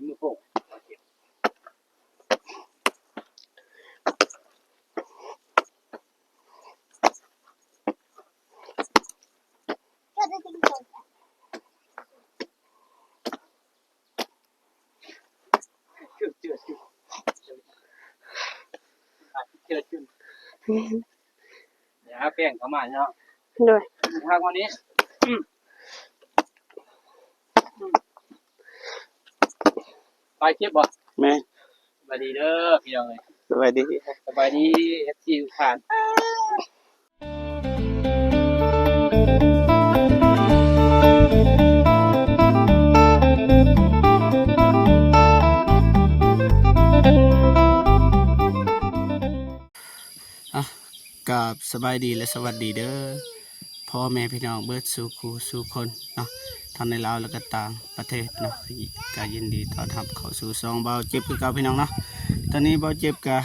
ມືໂປ້ງ ເດີ ຫາແປ້ງເຂົ້າມາເນາະ ໂດຍ ທາງວັນນີ້ ໄປເກັບບໍ່? ແມ່ນ ສະບາຍດີເດີພີ່ນ້ອງເອີຍ ສະບາຍດີ ສະບາຍດີ ເອັຟຊີ ທຸກທ່ານ. ອ່ະ ກາບສະບາຍດີ ແລະ ສະຫວັດດີເດີ ພໍ່ແມ່ພີ່ນ້ອງເບິດສູ່ຄູ່ສູ່ຄົນເນາະ ທັງໃນລາວ ແລະ ກະຕ່າງປະເທດເນາະ ກະຍິນດີຕ້ອນຮັບເຂົ້າສູ່ຊ່ອງບ່າວເຈັບຄືເກົ່າພີ່ນ້ອງເນາະ. ຕອນນີ້ບ່າວເຈັບກະ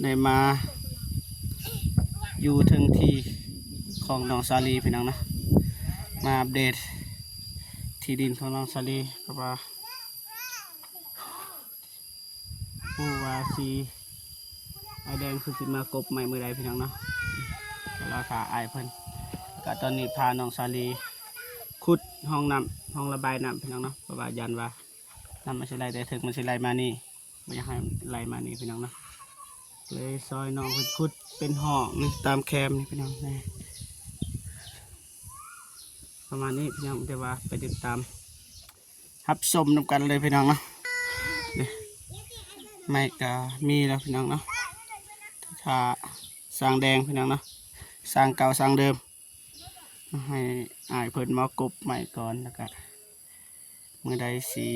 ໄດ້ມາຢູ່ເທິງທີ່ຂອງນ້ອງສາລີພີ່ນ້ອງເນາະ ມາອັບເດດທີ່ດິນຂອງນ້ອງສາລີ ເພາະວ່າ ຮູ້ວ່າຊິ ອ້າຍແດງເພິ່ນຊິມາກົບໄມ້ມື້ໃດພີ່ນ້ອງເນາະ ກະລໍຖ້າອ້າຍເພິ່ນ. ກະຕອນນີ້ພານ້ອງສາລີຂຸດຮ່ອງນ້ຳ ຮ່ອງລະບາຍນ້ຳພີ່ນ້ອງເນາະ ເພາະວ່າຢ້ານວ່ານ້ຳມັນຊິໄຫຼແຕ່ເທິງ ມັນຊິໄຫຼມານີ້ ບໍ່ຢາກໃຫ້ໄຫຼມານີ້ພີ່ນ້ອງເນາະ ເລີຍຊ່ອຍນ້ອງເພິ່ນຂຸດເປັນຮ່ອງນີ້ ຕາມແຄມນີ້ພີ່ນ້ອງ ປະມານນີ້ພີ່ນ້ອງ ແຕ່ວ່າໄປຕິດຕາມ ຮັບຊົມນຳກັນເລີຍພີ່ນ້ອງເນາະ. ນີ້ ໄມ້ກະມີແລ້ວພີ່ນ້ອງເນາະ ຖ້າຊ່າງແດງພີ່ນ້ອງເນາະ ຊ່າງເກົ່າຊ່າງເດີມ ໃຫ້ອ້າຍເພິ່ນມາກົບໄມ້ກ່ອນ ແລ້ວກະມື້ໃດຊິ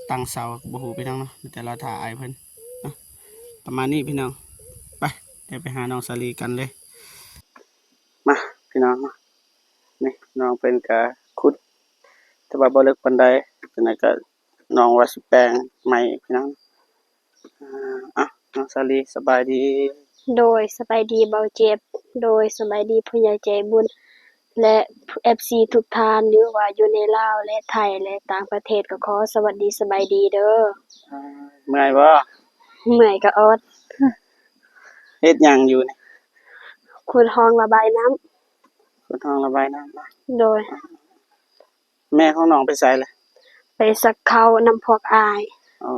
ຕັ້ງເສົາກະບໍ່ຮູ້ພີ່ນ້ອງເນາະ ມີແຕ່ລໍຖ້າອ້າຍເພິ່ນເນາະ. ປະມານນີ້ພີ່ນ້ອງ ໄປ ດຽວໄປຫານ້ອງສາລີກັນເລີຍ. ມາພີ່ນ້ອງເນາະ ນີ້ນ້ອງເພິ່ນກະຂຸດ ແຕ່ວ່າບໍ່ເລິກປານໃດ ຈັ່ງໃດກະນ້ອງວ່າຊິແປງໃໝ່ພີ່ນ້ອງ. ອາ ນ້ອງສາລີ ສະບາຍດີ. ໂດຍ ສະບາຍດີບ່າວເຈັບ. ໂດຍ ສະບາຍດີຜູ້ໃຫຍ່ໃຈບຸນ ແລະ ເອັຟຊີ ທຸກທ່ານ ຫຼືວ່າຢູ່ໃນລາວ ແລະ ໄທ ແລະ ຕ່າງປະເທດ ກໍຂໍສະຫວັດດີສະບາຍດີເດີ. ເມື່ອຍບໍ່? ເມື່ອຍກະອົດ. ເຮັດຫຍັງຢູ່ນີ້? ຂຸດຮ່ອງລະບາຍນ້ຳ. ຂຸດຮ່ອງລະບາຍນ້ຳເນາະ. ໂດຍ. ແມ່ຂອງນ້ອງໄປໃສລະ? ໄປສັກເຂົ້ານຳພວກອ້າຍ. ອໍ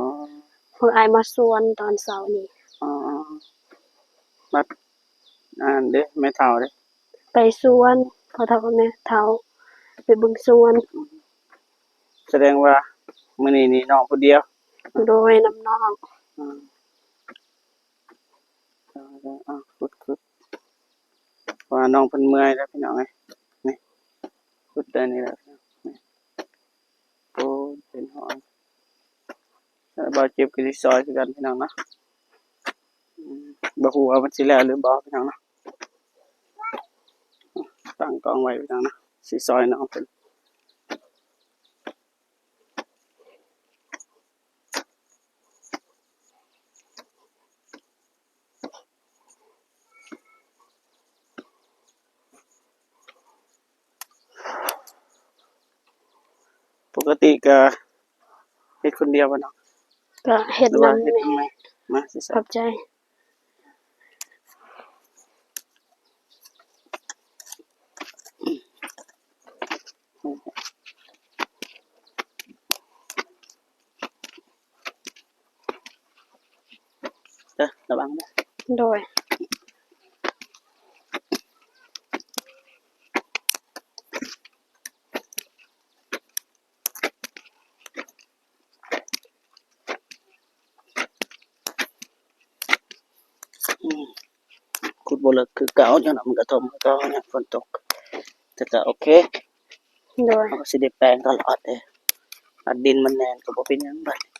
ພວກອ້າຍມາຊວນຕອນເຊົ້ານີ້. ອໍ ບັດອັນເດ ແມ່ເຖົ້າເດ? ໄປສວນ ພໍ່ເຖົ້າກັບແມ່ເຖົ້າໄປເບິ່ງສວນ. ສະແດງວ່າມື້ນີ້ນີ້ນ້ອງຜູ້ດຽວ? ໂດຍ ນຳນ້ອງ. ອືມ. ເອີ ເອີ ເອີ ຂຸດ ຂຸດ ເພາະວ່ານ້ອງເພິ່ນເມື່ອຍແລ້ວພີ່ນ້ອງເອີຍ. ນີ້ ຂຸດໄດ້ນີ້ແຫຼະພີ່ນ້ອງ ນີ້ ໂອ້ຍ ເປັນຮ່ອງ. ເອີ ບ່າວເຈັບກະຊິຊ່ອຍຄືກັນພີ່ນ້ອງເນາະ. ອືມ ບໍ່ຮູ້ວ່າມັນຊິແລ້ວຫຼືບໍ່ພີ່ນ້ອງເນາະ. ຕັ້ງກ້ອງໄວ້ພີ່ນ້ອງເນາະ ຊິຊ່ອຍນ້ອງເພິ່ນ. ປົກກະຕິກະເຮັດຄົນດຽວບໍ່ນ້ອງ? ກະເຮັດນຳແມ່. ມາ ຊິຊ່ອຍ. ຂອບໃຈ. ເດີ ລະວັງເດີ. ໂດຍ. ອືມ ຂຸດບໍ່ເລິກຄືເກົ່າ ຍ້ອນວ່າມັນກະຖົມຄືເກົ່າ ຍ້ອນຝົນຕົກ ແຕ່ກະໂອເຄ. ໂດຍ. ເຮົາກະຊິໄດ້ແປງຕະຫຼອດເດ ອັດດິນມັນແໜ້ນກະບໍ່ເປັນຫຍັງບາດນີ້.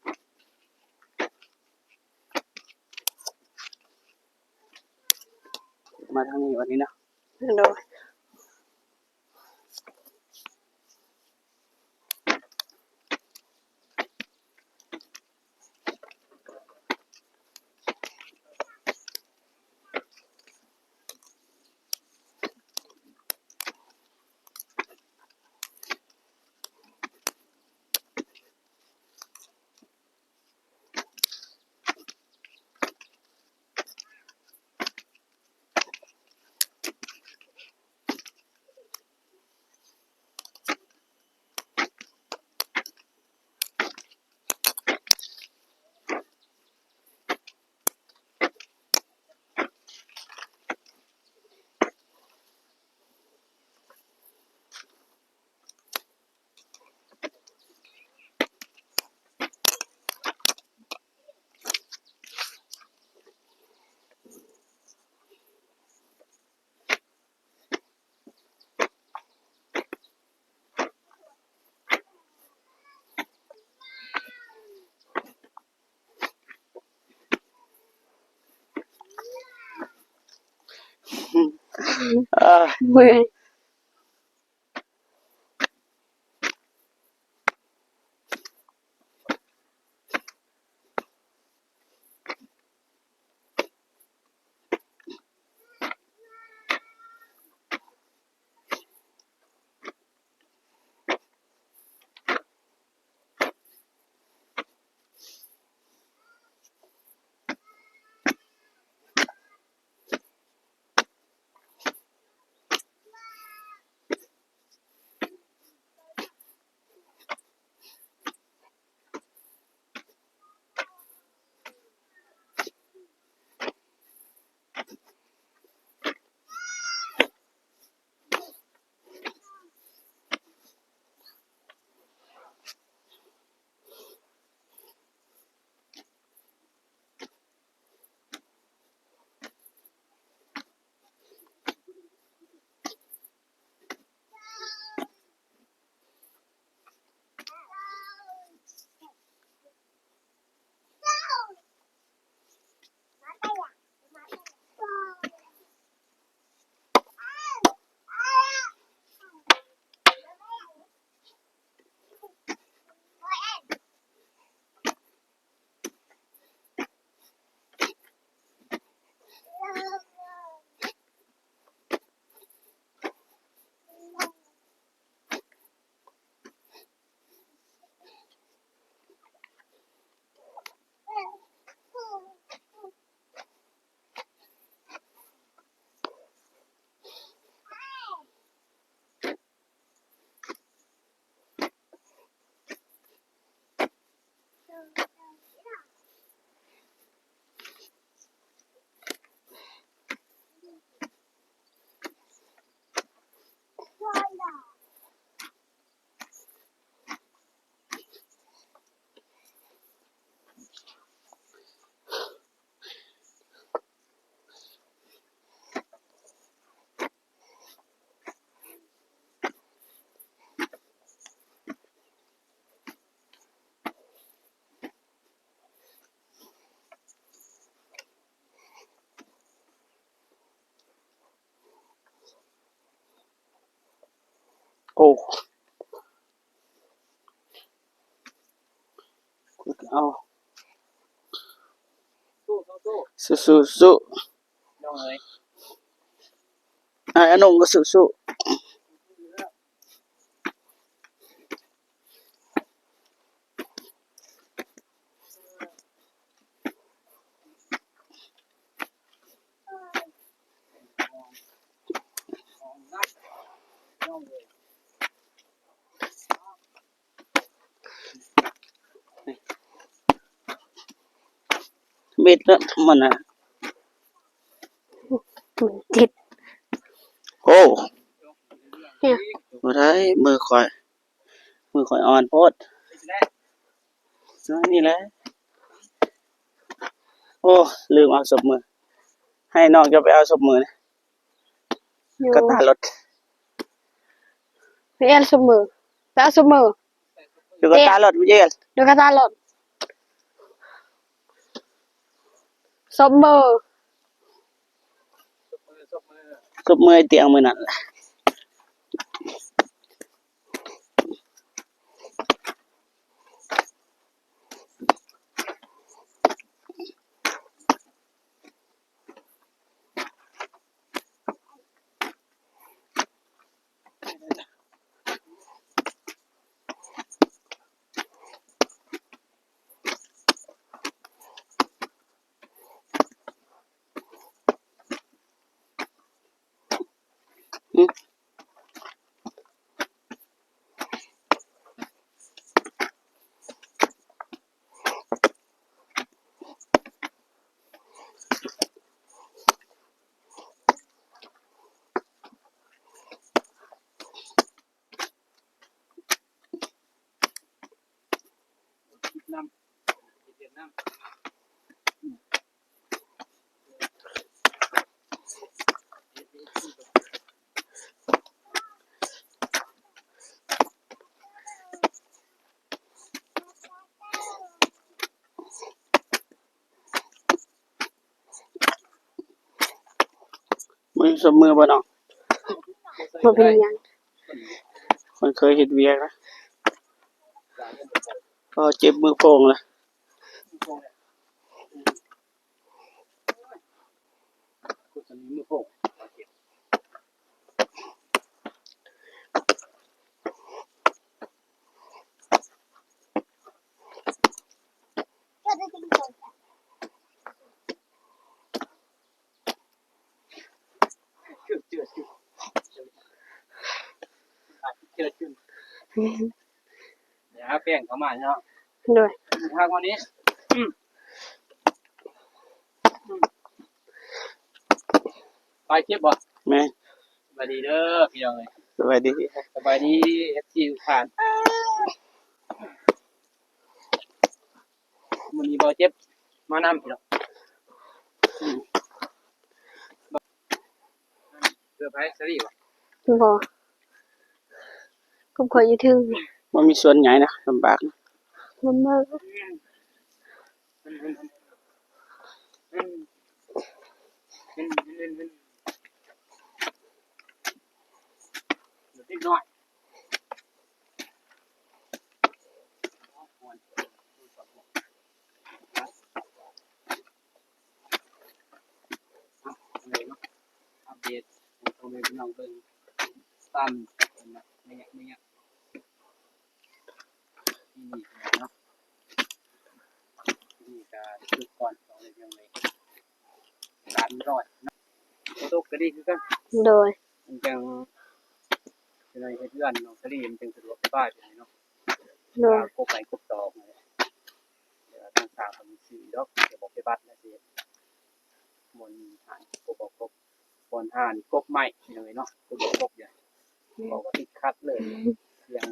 ໂ າທາງນີ້ບັດນີ້ເນາະ ໂດຍ. ເມື່ອຍ. ໂອ້ ເອົາ ສູ້ໆ ສູ້ໆ ອ້າຍອານົງກໍສູ້ໆ. ເບັດລະມັນນະ ມັນຕິດ. ໂອ້ ເອີ ບໍ່ໄດ້ ມືຂ້ອຍ ມືຂ້ອຍອ່ອນໂພດ. ນີ້ແຫຼະ ໂອ້ ລືມເອົາສົບມື ໃຫ້ນ້ອງເຈົ້າໄປເອົາສົບມືນະ ຢູ່ກະຕາລົດ ໄປເອົາສົບມື ໄປເອົາສົບມື ຢູ່ກະຕາລົດ ຢູ່ກະຕາລົດ ສົບມື. ເກືອບເມື່ອຍຕຽງມື້ນັ້ນແຫຼະ. ມືສອບມືບໍ່ນ້ອງ? ບໍ່ເປັນຫຍັງ. ມັນເຄີຍເຮັດວຽກນະ ກໍເຈັບມືໂປ່ງລະ. ເດີ ຫາແປ້ງເຂົ້າມາເນາະ. ໂດຍ ຫາກວ່ານີ້ ອືມ ອືມ ປາຍເຈັບບໍ່? ແມ່ນ. ສະບາຍດີເດີພີ່ນ້ອງເອີຍ. ສະບາຍດີ ສະບາຍດີເອັຟຊີທຸກທ່ານ. ມື້ນີ້ບ່າວເຈັບມານຳພີ່ນ້ອງ. ອືມ ເພື່ອໃຜ ສາລີບໍ່? ບໍ່ ກັບຂ້ອຍຢູ່ເທິງ. ມັນມີສ່ວນໃຫຍ່ນະ ລຳບາກນະ ລຳບາກ. ເດັກນ້ອຍ ອັບເດດໃຫ້ພໍ່ແມ່ພີ່ນ້ອງເບິ່ງຕາມໄລຍະໄລຍະ. ນີ້ເນາະ ນີ້ກະໄດ້ສຸກກ່ອນ ສອງເດືອນຍັງໄດ້ສາມຮ້ອຍເນາະ. ຝົນຕົກກະດີຄືກັນ. ໂດຍ ມັນຈັ່ງ ຈັ່ງໄດ້ເຮັດເຮືອນນ້ອງສາລີ ມັນຈຶ່ງສະດວກສະບາຍໄປເນາະ. ໂດຍ ກົບໄມ້ກົບຕອກ ແຕ່ວ່າທາງສ້າງເພິ່ນຊື້ດອກ ຈະບໍ່ໄປບັດນະ ຊິເຮັດບ່ອນຮ້ານກົບ ບໍ່ກົບ ບ່ອນຮ້ານກົບໄມ້ ພີ່ນ້ອງເອີຍເນາະ. ກົບບໍ່ກົບ ເວົ້າກໍຕິດຂັດເລີຍ ສຽງ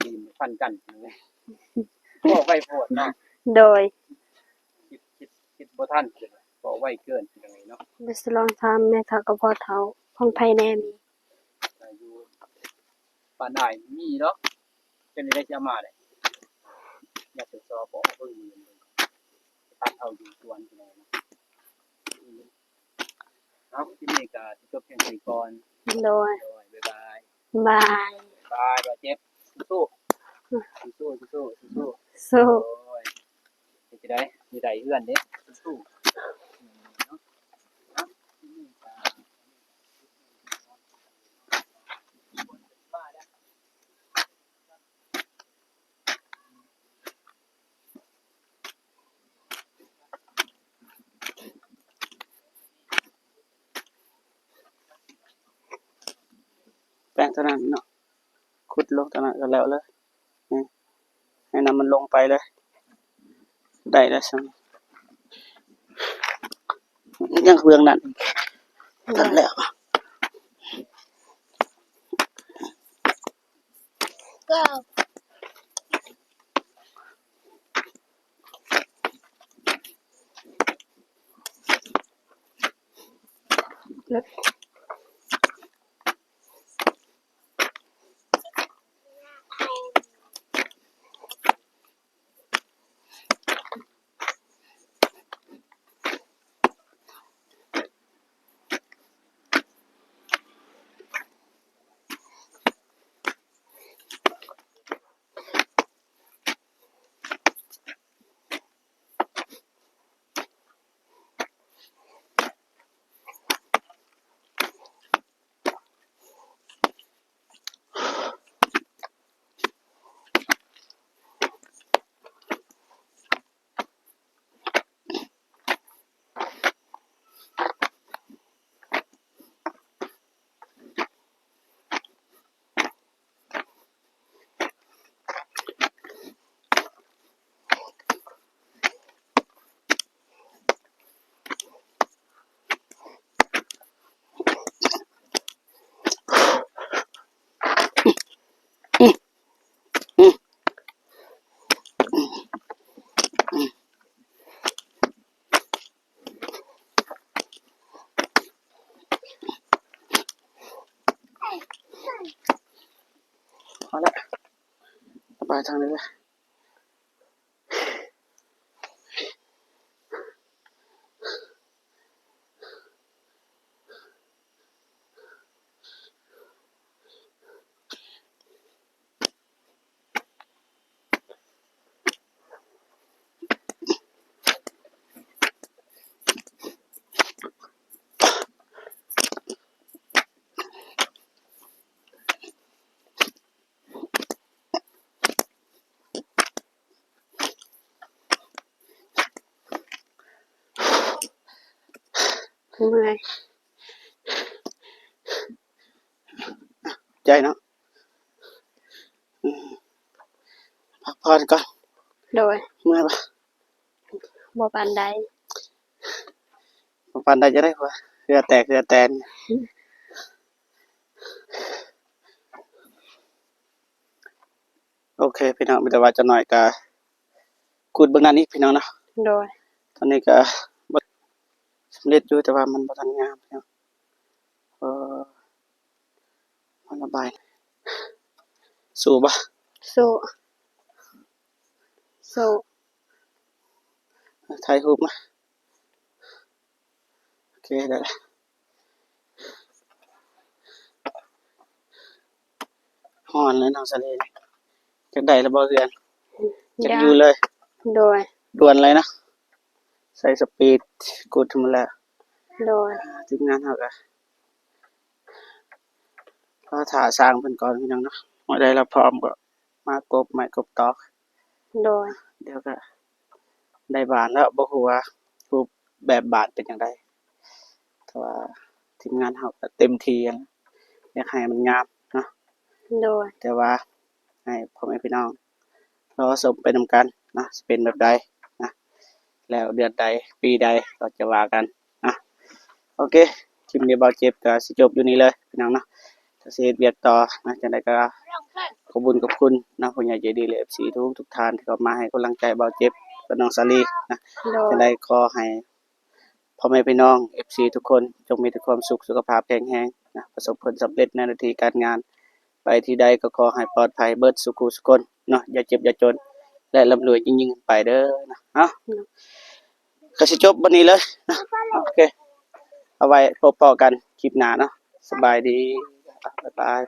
ຕີນຟັນກັນ ເວົ້າໄວໂພດເນາະ. ໂດຍ ຄິດ ຄິດ ຄິດບໍ່ທັນ ເວົ້າໄວເກີນ ເນາະ. ໄປສະຫຼອງຖາມແມ່ເຖົ້າກັບພໍ່ເຖົ້າຂອງໃຜແດ່ມີ ຢູ່ບ້ານອ້າຍມີເນາະ. ເປັນຈັ່ງໃດຊິເອົາມາເດ້ ຢາກໄປຊອບອອກເບິ່ງ ຕັດເອົາຢູ່ສວນ ເນາະ. ເອົາ ຄລິບນີ້ກະຊິຈົບພຽງເທົ່ານີ້ກ່ອນ. ໂດຍ ໂດຍ ບາຍບາຍ ບາຍ ບາຍ ບາຍ ເຈັບ ສູ້ໆ ສູ້ໆ ສູ້ໆ ສູ້ໆ ໂດຍ ເຮັດຈັ່ງໃດ ຊິໄດ້ເຮືອນເດ້ ສູ້ໆ ເນາະ. ເອົາ ຄລິບນີ້ກະ ແປ້ງເທົ່ານັ້ນເນາະ ຂຸດລົງເທົ່ານັ້ນກໍແລ້ວເລີຍ. ໃຫ້ນ້ຳມັນລົງໄປເລີຍ ໄດ້ແລ້ວຊັ້ນ. ຍັງເບື້ອງນັ້ນ ຕັດແລ້ວ. ທາງນີ້ແຫຼະ. ເມື່ອຍ ໃຈເນາະ ອືມ ພັກຜ່ອນກ່ອນ. ໂດຍ. ເມື່ອຍບໍ່? ບໍ່ປານໃດ. ບໍ່ປານໃດຈະໄດ້ ເຫື່ອແຕກເຫື່ອແຕນ. ໂອເຄພີ່ນ້ອງ ມີແຕ່ວ່າຈັກໜ້ອຍກະຂຸດເບິ່ງນັ້ນອີກພີ່ນ້ອງເນາະ. ໂດຍ. ຕອນນີ້ກະສຳເລັດຢູ່ ແຕ່ວ່າມັນບໍ່ທັນງາມພີ່ນ້ອງ. ເອີ ມັນລະບາຍ. ສູ້ບໍ່? ສູ້ ສູ້. ຖ່າຍຮູບມາ. ໂອເຄ ໄດ້ລະ. ຮ້ອນແລ້ວນ້ອງສາລີ ຢາກໄດ້ລະບໍ່ເຮືອນ? ຢາກຢູ່ເລີຍ. ໂດຍ. ດ່ວນເລີຍເນາະ ໃສ່ສະປີດກູດທຳມະດາ. ໂດຍ. ທີມງານເຮົາກະລໍຖ້າຊ່າງເພິ່ນກ່ອນພີ່ນ້ອງເນາະ ເມື່ອໃດລາວພ້ອມກໍມາກົບໄມ້ກົບຕອກ. ໂດຍ. ດຽວກະໄດ້ບ້ານແລ້ວ ບໍ່ຮູ້ວ່າຮູບແບບບ້ານເປັນຈັ່ງໃດ ແຕ່ວ່າທີມງານເຮົາກະເຕັມທີ່ ຢາກໃຫ້ມັນງາມເນາະ. ໂດຍ. ແຕ່ວ່າໃຫ້ພໍ່ແມ່ພີ່ນ້ອງ ລໍຊົມໄປນຳກັນເນາະ ຊິເປັນແບບໃດນະ ແລ້ວເດືອນໃດປີໃດກໍຈະວ່າກັນນະ. ໂອເຄ ຄລິບນີ້ບ່າວເຈັບກໍຊິຈົບຢູ່ນີ້ເລີຍພີ່ນ້ອງເນາະ ກໍຊິເຮັດວຽກຕໍ່ນະ. ຈັ່ງໃດກໍຂອບບຸນຂອບຄຸນນະ ຜູ້ໃຫຍ່ໃຈດີ ແລະ ເອັຟຊີ ທຸກໆທ່ານທີ່ເຂົ້າມາໃຫ້ກຳລັງໃຈບ່າວເຈັບກັບນ້ອງສາລີນະ. ໂດຍ. ຈັ່ງໃດຂໍໃຫ້ ພໍ່ແມ່ພີ່ນ້ອງ ເອັຟຊີ ທຸກຄົນ ຈົ່ງມີແຕ່ຄວາມສຸກ ສຸຂະພາບແຂງແຮງນະ ປະສົບຜົນສຳເລັດໃນໜ້າທີ່ການງານ ໄປທີ່ໃດກໍຂໍໃຫ້ປອດໄພເບິດສູ່ຄູ່ສູ່ຄົນເນາະ ຢ່າເຈັບຢ່າຈົນ ແລະ ລ່ຳລວຍຍິ່ງໆຂຶ້ນໄປເດີນະ. ເອົ້າ ກໍຊິຈົບບັດນີ້ເລີຍນະ. ໂອເຄ ເອົາໄວ້ພົບພໍ້ກັນຄລິບໜ້າເນາະ. ສະບາຍດີ ບາຍບາຍ.